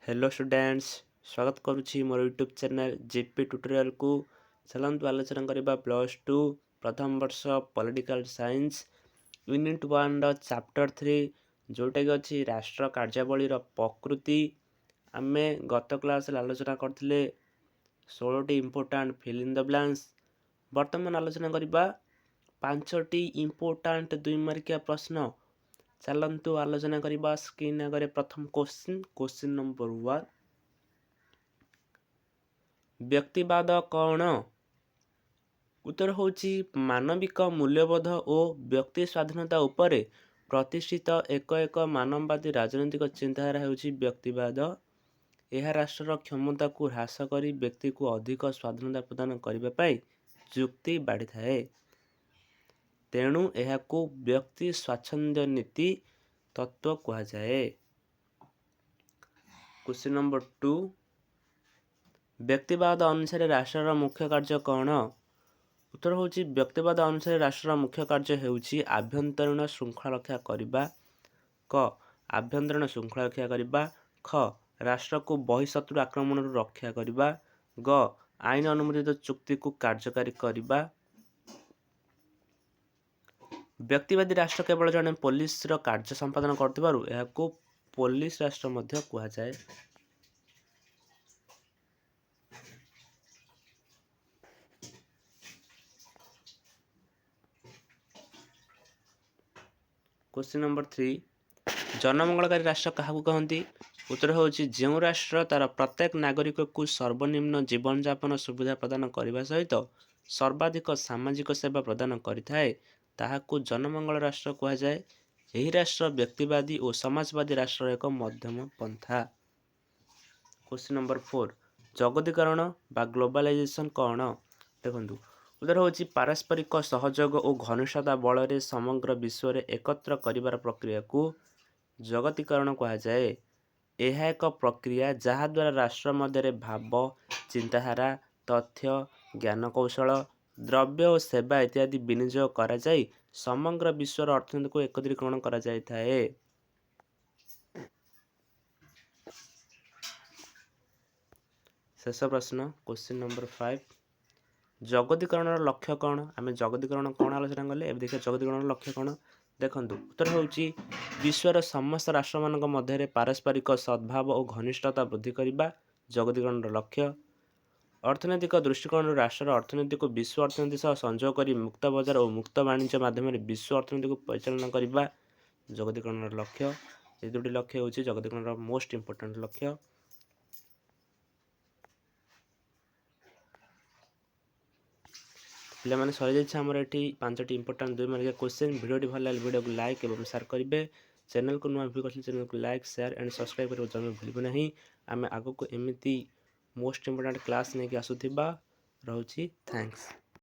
Hello students, ସ୍ୱାଗତ କରୁଛି ମୋର ୟୁଟ୍ୟୁବ୍ ଚ୍ୟାନେଲ୍ ଜିପି ଟ୍ୟୁଟୋରିଆଲକୁ। ଚାଲନ୍ତୁ ଆଲୋଚନା କରିବା +2 ପ୍ରଥମ ବର୍ଷ ପଲିଟିକାଲ ସାଇନ୍ସ ୟୁନିଟ୍ 1ର ଚାପ୍ଟର 3, ଯେଉଁଟାକି ଅଛି ରାଷ୍ଟ୍ର କାର୍ଯ୍ୟାବଳୀର ପ୍ରକୃତି। ଆମେ ଗତ କ୍ଲାସ୍ରେ ଆଲୋଚନା କରିଥିଲେ 16ଟି important fill in the blanks। ବର୍ତ୍ତମାନ ଆଲୋଚନା କରିବା ପାଞ୍ଚଟି ଇମ୍ପୋର୍ଟାଣ୍ଟ 2 ମାର୍କିଆ ପ୍ରଶ୍ନ। ଚାଲନ୍ତୁ ଆଲୋଚନା କରିବା। ସ୍କ୍ରିନ୍ ଆଗରେ ପ୍ରଥମ କ୍ୱେଶ୍ଚିନ୍, କ୍ୱେଶ୍ଚିନ୍ ନମ୍ବର 1। ବ୍ୟକ୍ତିବାଦ କ'ଣ? ଉତ୍ତର ହେଉଛି, ମାନବିକ ମୂଲ୍ୟବୋଧ ଓ ବ୍ୟକ୍ତି ସ୍ୱାଧୀନତା ଉପରେ ପ୍ରତିଷ୍ଠିତ ଏକ ଏକ ମାନବବାଦୀ ରାଜନୈତିକ ଚିନ୍ତାଧାରା ହେଉଛି ବ୍ୟକ୍ତିବାଦ। ଏହା ରାଷ୍ଟ୍ରର କ୍ଷମତାକୁ ହ୍ରାସ କରି ବ୍ୟକ୍ତିକୁ ଅଧିକ ସ୍ୱାଧୀନତା ପ୍ରଦାନ କରିବା ପାଇଁ ଯୁକ୍ତି ବାଢ଼ିଥାଏ। ତେଣୁ ଏହାକୁ ବ୍ୟକ୍ତି ସ୍ୱାଚ୍ଛନ୍ଦ୍ୟ ନୀତି ତତ୍ତ୍ୱ କୁହାଯାଏ। Question number 2। ବ୍ୟକ୍ତିବାଦ ଅନୁସାରେ ରାଷ୍ଟ୍ରର ମୁଖ୍ୟ କାର୍ଯ୍ୟ କ'ଣ? ଉତ୍ତର ହେଉଛି, ବ୍ୟକ୍ତିବାଦ ଅନୁସାରେ ରାଷ୍ଟ୍ରର ମୁଖ୍ୟ କାର୍ଯ୍ୟ ହେଉଛି ଆଭ୍ୟନ୍ତରୀଣ ଶୃଙ୍ଖଳା ରକ୍ଷା କରିବା। କ, ଆଭ୍ୟନ୍ତରୀଣ ଶୃଙ୍ଖଳା ରକ୍ଷା କରିବା। ଖ, ରାଷ୍ଟ୍ରକୁ ବହିଃଶତ୍ରୁ ଆକ୍ରମଣରୁ ରକ୍ଷା କରିବା। ଗ, ଆଇନ ଅନୁମୋଦିତ ଚୁକ୍ତିକୁ କାର୍ଯ୍ୟକାରୀ କରିବା। ବ୍ୟକ୍ତିବାଦୀ ରାଷ୍ଟ୍ର କେବଳ ଜଣେ ପୋଲିସର କାର୍ଯ୍ୟ ସମ୍ପାଦନ କରୁଥିବାରୁ ଏହାକୁ ପୋଲିସ ରାଷ୍ଟ୍ର ମଧ୍ୟ କୁହାଯାଏ। Question number 3। ଜନମଙ୍ଗଳକାରୀ ରାଷ୍ଟ୍ର କାହାକୁ କହନ୍ତି? ଉତ୍ତର ହେଉଛି, ଯେଉଁ ରାଷ୍ଟ୍ର ତା'ର ପ୍ରତ୍ୟେକ ନାଗରିକକୁ ସର୍ବନିମ୍ନ ଜୀବନଯାପନ ସୁବିଧା ପ୍ରଦାନ କରିବା ସହିତ ସର୍ବାଧିକ ସାମାଜିକ ସେବା ପ୍ରଦାନ କରିଥାଏ, ତାହାକୁ ଜନମଙ୍ଗଳ ରାଷ୍ଟ୍ର କୁହାଯାଏ। ଏହି ରାଷ୍ଟ୍ର ବ୍ୟକ୍ତିବାଦୀ ଓ ସମାଜବାଦୀ ରାଷ୍ଟ୍ରର ଏକ ମଧ୍ୟମ ପନ୍ଥା। Question number 4। ଜଗତୀକରଣ ବା ଗ୍ଲୋବାଲାଇଜେସନ୍ କ'ଣ? ଦେଖନ୍ତୁ, ଉତ୍ତର ହେଉଛି, ପାରସ୍ପରିକ ସହଯୋଗ ଓ ଘନିଷ୍ଠତା ବଳରେ ସମଗ୍ର ବିଶ୍ୱରେ ଏକତ୍ର କରିବାର ପ୍ରକ୍ରିୟାକୁ ଜଗତୀକରଣ କୁହାଯାଏ। ଏହା ଏକ ପ୍ରକ୍ରିୟା, ଯାହାଦ୍ୱାରା ରାଷ୍ଟ୍ର ମଧ୍ୟରେ ଭାବ, ଚିନ୍ତାଧାରା, ତଥ୍ୟ, ଜ୍ଞାନକୌଶଳ, ଦ୍ରବ୍ୟ ଓ ସେବା ଇତ୍ୟାଦି ବିନିଯୋଗ କରାଯାଇ ସମଗ୍ର ବିଶ୍ୱର ଅର୍ଥନୀତିକୁ ଏକତ୍ରୀକରଣ କରାଯାଇଥାଏ। ଶେଷ ପ୍ରଶ୍ନ, କ୍ୱେଶ୍ଚିନ୍ ନମ୍ବର 5। ଜଗତୀକରଣର ଲକ୍ଷ୍ୟ କ'ଣ? ଆମେ ଜଗତୀକରଣ କ'ଣ ଆଲୋଚନା କଲେ, ଏବେ ଦେଖିବା ଜଗତୀକରଣର ଲକ୍ଷ୍ୟ କ'ଣ। ଦେଖନ୍ତୁ, ଉତ୍ତର ହେଉଛି, ବିଶ୍ୱର ସମସ୍ତ ରାଷ୍ଟ୍ରମାନଙ୍କ ମଧ୍ୟରେ ପାରସ୍ପରିକ ସଦ୍ଭାବ ଓ ଘନିଷ୍ଠତା ବୃଦ୍ଧି କରିବା ଜଗତୀକରଣର ଲକ୍ଷ୍ୟ। ଅର୍ଥନୈତିକ ଦୃଷ୍ଟିକୋଣରୁ ରାଷ୍ଟ୍ରର ଅର୍ଥନୀତିକୁ ବିଶ୍ୱ ଅର୍ଥନୀତି ସହ ସଂଯୋଗ କରି ମୁକ୍ତ ବଜାର ଓ ମୁକ୍ତ ବାଣିଜ୍ୟ ମାଧ୍ୟମରେ ବିଶ୍ୱ ଅର୍ଥନୀତିକୁ ପରିଚାଳନା କରିବା ଜଗତୀକରଣର ଲକ୍ଷ୍ୟ। ଏ ଦୁଇଟି ଲକ୍ଷ୍ୟ ହେଉଛି ଜଗତୀକରଣର ମୋଷ୍ଟ ଇମ୍ପୋର୍ଟାଣ୍ଟ ଲକ୍ଷ୍ୟ। ପିଲାମାନେ, ସରିଯାଇଛି ଆମର ଏଠି ପାଞ୍ଚଟି ଇମ୍ପୋର୍ଟାଣ୍ଟ 2 ମାର୍କିଆ କ୍ୱେଶ୍ଚିନ୍। ଭିଡ଼ିଓଟି ଭଲ ଲାଗିଲେ ଭିଡ଼ିଓକୁ ଲାଇକ୍ ଏବଂ ସେୟାର କରିବେ। ଚ୍ୟାନେଲକୁ ନୂଆ ଭିଡ଼ିଓ କରିଥିଲେ ଚ୍ୟାନେଲକୁ ଲାଇକ୍, ସେୟାର ଆଣ୍ଡ ସବସ୍କ୍ରାଇବ୍ କରିବାକୁ ଜମା ଭୁଲିବେ ନାହିଁ। ଆମେ ଆଗକୁ ଏମିତି ମୋଷ୍ଟ ଇମ୍ପୋର୍ଟାଣ୍ଟ କ୍ଲାସ୍ ନେଇକି ଆସୁଥିବା ରହୁଛି। Thanks.